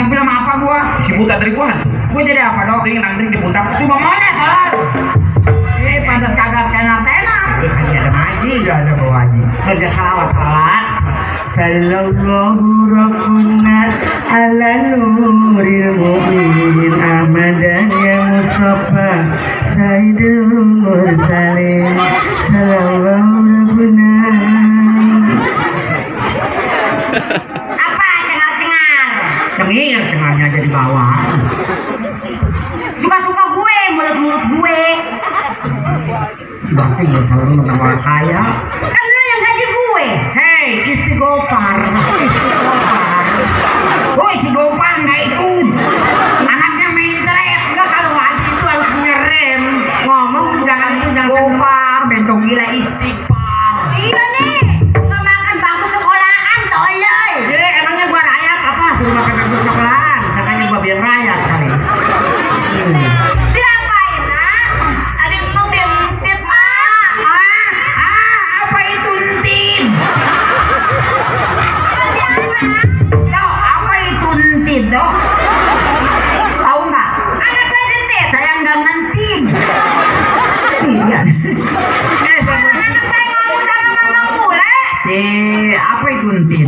Bintang film apa gua? Si buta dari gua. Gua jadi apa dong? Nangring di pundak. Cuma monet lah. Pantas kagak tenar-tenar. Ada ngaji, gak ada bawa haji. Baca salawat. Sallallahu rabbuna ala nuril mu'minin Ahmadan ya Mustafa Sayyidul Mursalin. Sallallahu rabbuna. Apa cengar-cengar? Cengarnya jadi bawah. Suka-suka gue, mulut-mulut gue. Berarti gak salah lu tentang orang kaya. Kan lu yang gaji gue. Hei, istighfar. Oh, istighfar gak ikut. Anaknya mencret. Enggak, kalau haji itu harus punya rem. Ngomong jangan istighfar. Bentong gila istighfar. Iya nih, gak makan bangku sekolahan, tolong. Emangnya gua rakyat apa? Suruh makan bangku sekolahan. Katanya gua biar rakyat kali. Tahu nggak? Anak saya dentis. Saya nggak ngentin. Iya. Anak saya ngomong sama mama bule. Apa itu entin?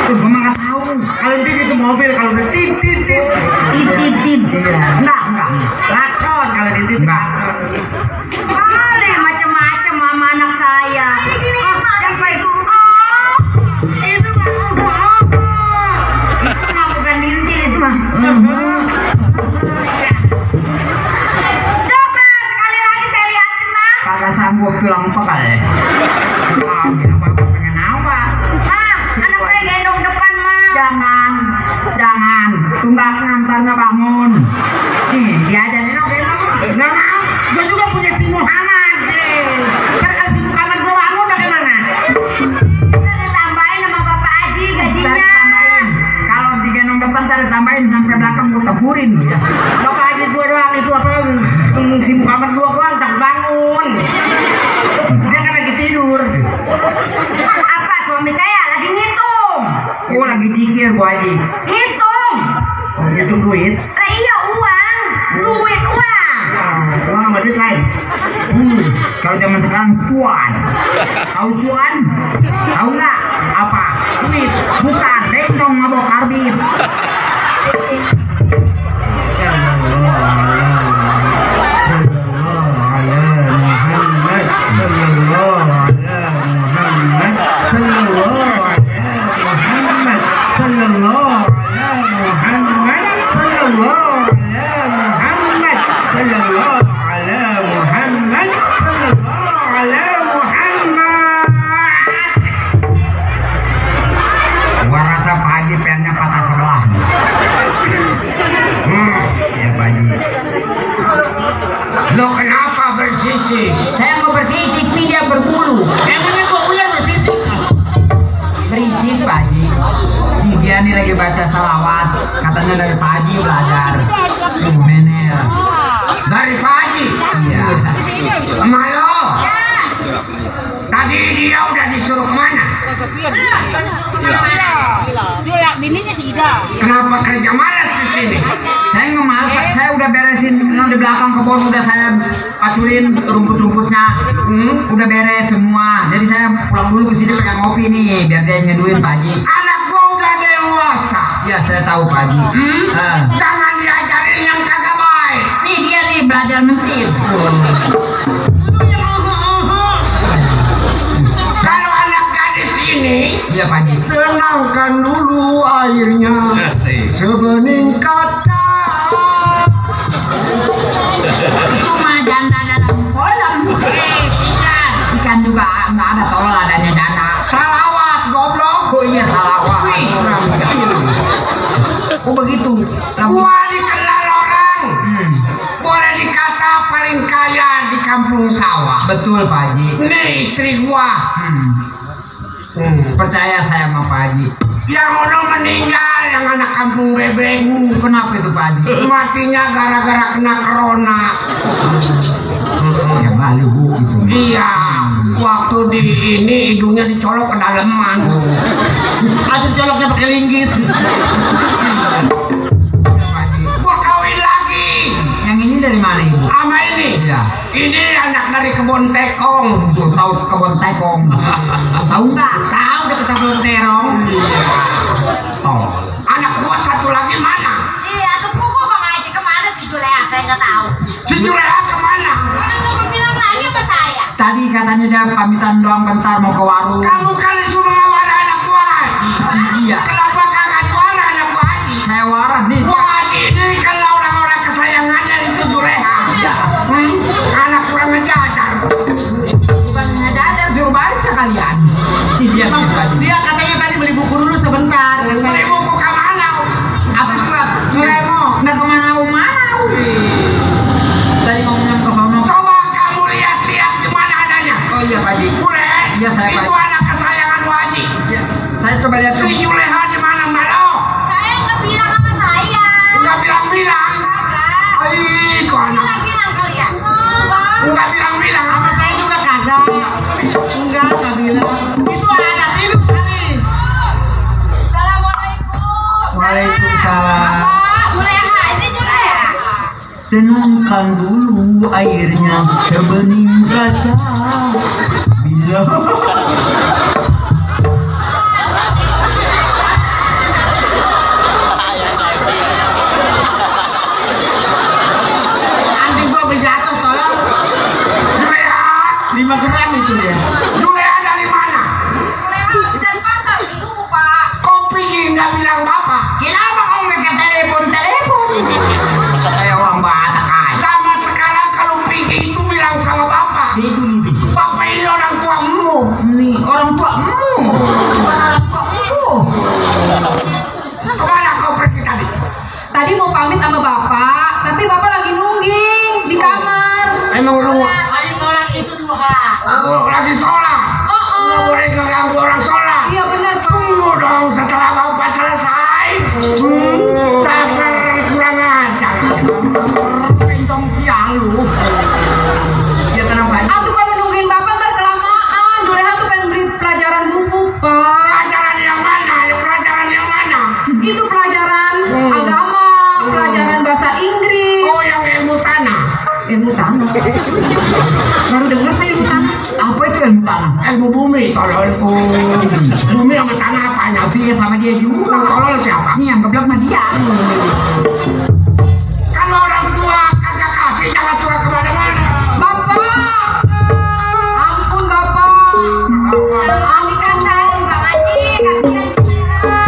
Tuh, gue nggak tahu. Kalau entin itu mobil, kalau entin, tin. Iya. Enggak. Lakson kalau entin. Enggak. Kali macam-macam mama anak saya. Siapa itu? Itu bukan inti itu mah. Coba sekali lagi saya lihatin mah. Kagak sanggup tulang pekal. Apa pengen apa? Anak saya gendong depan mah. Jangan. Tunggak ngantarnya bangun. Nih diajarin dong gendong. Nggak mau. Gue juga punya si Muhammad. Ntar kalau si Muhammad gue bangun bagaimana? Kita ditambahin sama Bapak Haji gajinya. Ntar tambahin sampai belakang gue teburin ya. Bapak Haji gue doang itu apa si Muhammad gue tak bangun. Dia kan lagi tidur. Apa suami saya lagi ngitung? Oh lagi dikir Bu Haji. Ngitung. Oh ngitung duit? Iya uang. Uang sama duit lain. Bulus. Kalau zaman sekarang cuan. Tahu cuan? Tahu nggak? Apa? Duit. Bukan. Bencong mabok karbit. Gua rasa Pak Haji pennya patah sebelah. Ya Pak Haji. Lo kenapa bersisik? Saya mau bersisik, nih dia berbulu. Emangnya gua ular bersisik? Berisik Pak Haji. Nih dia nih lagi baca salawat. Katanya dari Pak Haji belajar. Mener. Dari Pak Haji? Iya. Malo. Tadi dia udah disuruh kemana? Kenapa kerja malas di sini? Saya nggak malas Pak. Saya udah beresin di belakang kebun, udah saya pacurin rumput-rumputnya. Udah beres semua. Jadi saya pulang dulu ke sini pengen ngopi nih biar dia nyeduin Pak Haji. Anak gua udah dewasa. Ya saya tahu Pak Haji. Jangan diajarin yang kagak baik. Nih dia nih belajar mentir. Kalau anak gadis ini, Iya Pak Haji. tenangkan dulu airnya sebening kaca. Itu mah janda dalam kolam. Ikan juga nggak ada tol adanya janda. Salawat goblok. Oh iya salawat. Oh begitu. Gua dikenal orang. Boleh dikata paling kaya di kampung sawah. Betul Pak Haji. Nih istri gua. Percaya saya sama Pak Haji. Yang orang meninggal, yang anak kampung bebek. Kenapa itu Pak Haji? Matinya gara-gara kena corona. Ya malu gitu. Iya, waktu di ini hidungnya dicolok ke daleman. Aduh coloknya pakai linggis. Ini anak dari kebun tekong. Tahu kebun tekong? Tahu nggak? Tahu deket kebun terong. Oh. Anak gua satu lagi mana? Iya, tuh kok Bang Haji kemana si Juleha? Saya nggak tahu. Si Juleha kemana? Orang mau bilang lagi sama saya. Tadi katanya dia pamitan doang bentar mau ke warung. Kamu kali suruh ngawar anak gua Haji. Iya. Kenapa kagak diwara anak gua Haji? Saya warah nih. Gua Haji ini kalau orang-orang kesayangannya itu Juleha. Iya. Anak kurang ngejajar. Bukan ngajadar suruh balik sekalian. Dia Dia katanya tadi beli buku dulu sebentar. Beli buku ke mana? apa itu mas? Ngeremo. Nggak kemana mana? Tadi ngomongnya ke sono. Coba kamu lihat-lihat di mana adanya. Oh iya Pak Haji. Bule, Iya, saya itu Pak. anak kesayangan Haji. Iya. Saya coba lihat. Si Juleha di mana Malo? Saya nggak bilang sama saya. Enggak bilang-bilang. Kagak. Itu anak. Bilang kali ya. Bang. Enggak bilang-bilang. Sama saya juga kagak. Enggak bilang. Itu anak hidup kali. Assalamualaikum. Waalaikumsalam. Bapak, Juleha, ini Juleha. Tenangkan dulu airnya sebening kaca. Bila Anjing gua berjatuh tolong. Juleha, 5 gram itu dia. Juleha dari mana? Juleha dari pasar dulu, Pak. Kopi nggak bilang bapak. kenapa kau nggak telepon? Saya orang Batak aja. Zaman sekarang kalau pergi itu bilang sama bapak. Itu. Bapak ini orang tuamu. Nih orang tuamu, bukan orang tuamu. Kemana kau pergi tadi? Tadi mau pamit sama bapak, tapi bapak lagi nungging di kamar. Emang lu Lagi sholat itu duha. lagi sholat? Oh, Nggak boleh ngeganggu orang sholat. iya benar pak. Tunggu dong setelah bapak selesai. Dasar kurang ajar. Pintong sial lu. Ya tenang Pak Haji. Aku kalau nungguin bapak ntar kelamaan. Juleha tuh pengen beli pelajaran buku pak. Pelajaran yang mana? Ya pelajaran yang mana? Itu pelajaran agama, pelajaran bahasa Inggris, Oh yang ilmu tanah. ilmu tanah. Baru dengar saya ilmu tanah. Apa itu ilmu tanah? Ilmu bumi tolol. Bumi sama tanah apanya? Tapi ya sama dia juga. Yang tolol siapa? Nih yang geblek mah dia. Kalau orang tua kagak kasih jangan curah kemana-mana. Bapak, ampun bapak. Ini kan saya, Bang Haji, kasihan Juleha.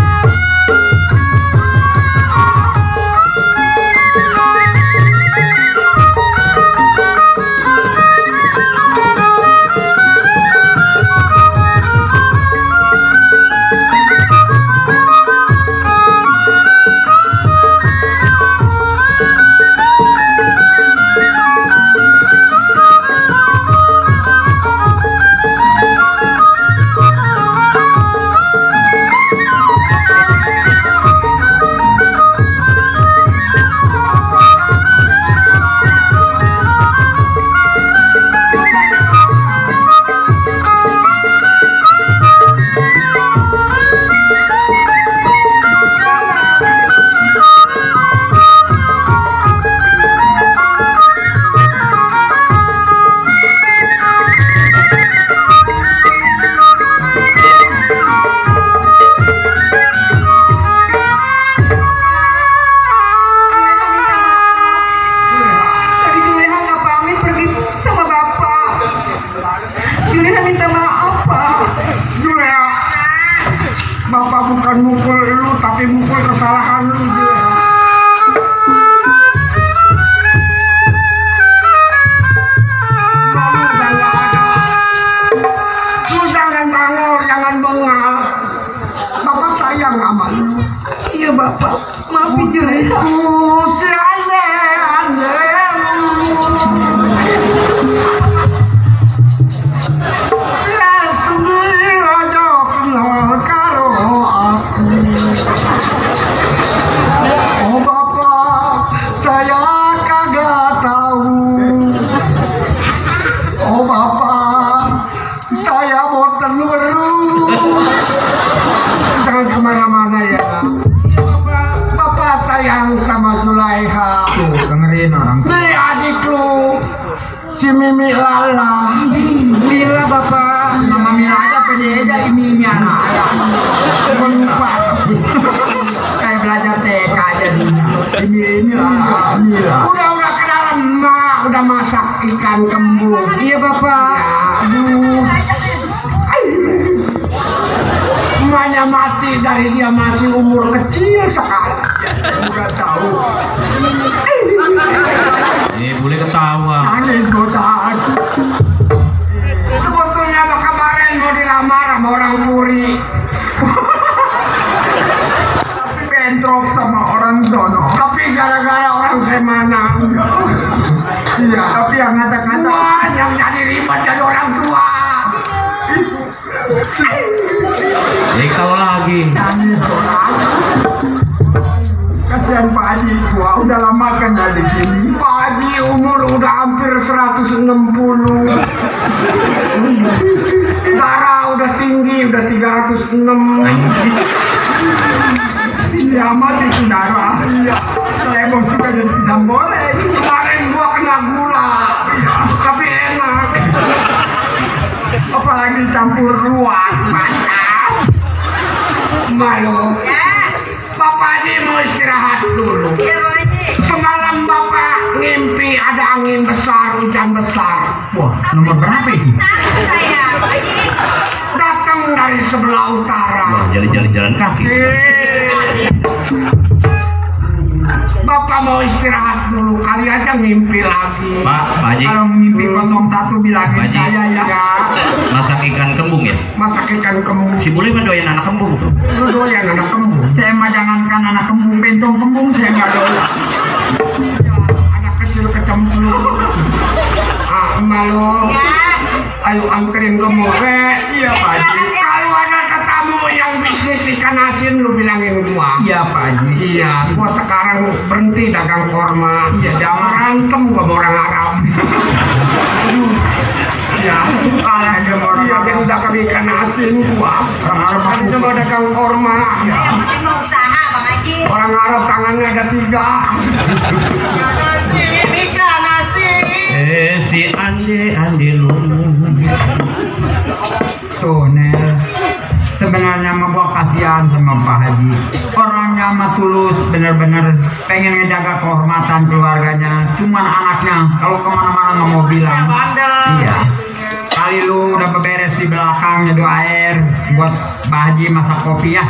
Tadi Juleha nggak pamit pergi sama bapak. Juleha minta maaf pak. Juleha, bapak bukan mukul lu tapi mukul kesalahan lu. Juleha. Lalu udah nggak ada. Lu jangan bangor, jangan bengal. Bapak sayang sama lu. Iya bapak, maafin Juleha. Si aneh-aneh yang sendiri aja kenal karo aku. Oh bapak, saya kagak tahu. Oh bapak, saya boten weruh. Jangan kemana-mana ya. Bapak sayang sama Juleha. Tuh dengerin orang. Nih adik lu, si Mimi Lala. Mila Bapak. Nama Mila aja pede aja ini anak ya. Lupa. Kayak belajar TK aja ini lah Mila. Udah kenalan mak, udah masak ikan kembung. Iya Bapak. Aduh. Emaknya mati dari dia masih umur kecil sekali. Enggak tahu. Boleh ketawa. Nangis botak. Sebetulnya mah kemarin mau dilamar sama orang Puri. Tapi bentrok sama orang sono. Tapi gara-gara orang Semanang. Iya, tapi yang ngata-ngata Wah, yang jadi ribet jadi orang tua. Kau lagi. nangis orang. Kasihan Pak Haji tua, udah lama kan ya di sini. Pak Haji umur udah hampir 160. Darah udah tinggi, udah 306. Iya amat itu darah. Iya. Kalau suka jadi pisang goreng. Kemarin gua kena gula. Tapi enak. Apalagi campur ruang, mantap. Malu. Ya, Bapak Haji mau istirahat dulu. ya Bang Haji. Semalam Bapak ngimpi ada angin besar, hujan besar. Wah, nomor berapa itu? Takut saya, Bang Haji. Datang dari sebelah utara. Wah, jalan kaki. Bapak mau istirahat dulu, kali aja ngimpi lagi. Pak Haji, Kalau mimpi 01 bilangin Haji. saya ya. Ya, masak ikan kembung ya? masak ikan kembung. Si boleh mah doyan anak kembung tuh. Lu doyan anak kembung? Saya mah jangankan anak kembung, bencong kembung saya nggak doyan. Ya, anak kecil kecemplung. Ah, malu. Ya, Ayo anterin ke Moge. Iya Pak Haji. Kalau ada tetamu yang bisnis ikan asin, lu bilangin gua. Iya Pak Haji. Iya, gua sekarang berhenti dagang korma. Iya, jangan. Berantem gua sama orang Arab. Ya, kalah dia mau orang Iya, Arab. jadi dagang ikan asin gua. Orang Arab Kan aku. cuma dagang korma. yang penting mau usaha Bang Haji. Orang Arab tangannya ada 3. Si ande lu. Tuh Nel, sebenarnya mah gua kasihan sama Pak Haji. Orangnya mah tulus, bener-bener pengen ngejaga kehormatan keluarganya. Cuman anaknya kalau kemana-mana nggak mau bilang. Iya. Kali lu udah beberes di belakang nyeduh air buat Pak Haji masak kopi ya.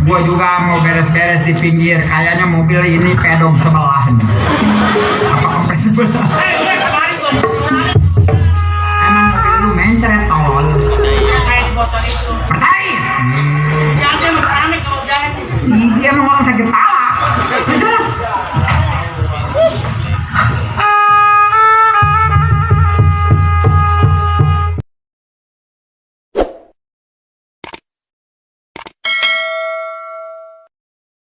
Gua juga mau beres-beres di pinggir. Kayaknya mobil ini pedong sebelah nih. Apa kempes sebelah?